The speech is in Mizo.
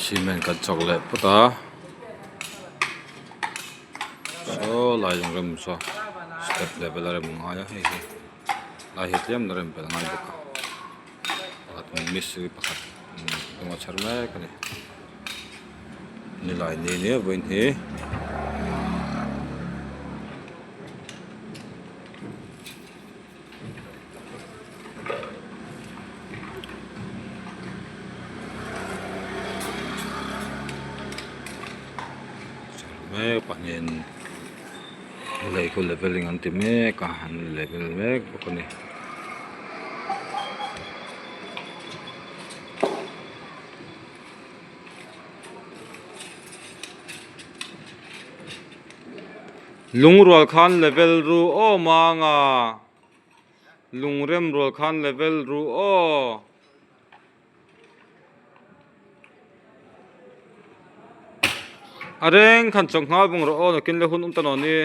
Cement kan chawk leh phawt a saw lai lung rem saw step level a rem ngai a hei hi lai hi tlem la rem belh ngai bawk a pakhat mistiri pakhat lung a chher mek a ni nilai ni nia vawiin hi. Mek pahnihin lei khu leveling an ti mek a an level mek bawk a ni. Lungrual khan level ru aw manga lungrem rual khan level ru aw. A reng khan chawk nghal bawng rawh aw nakin le hun awm ta nawn i.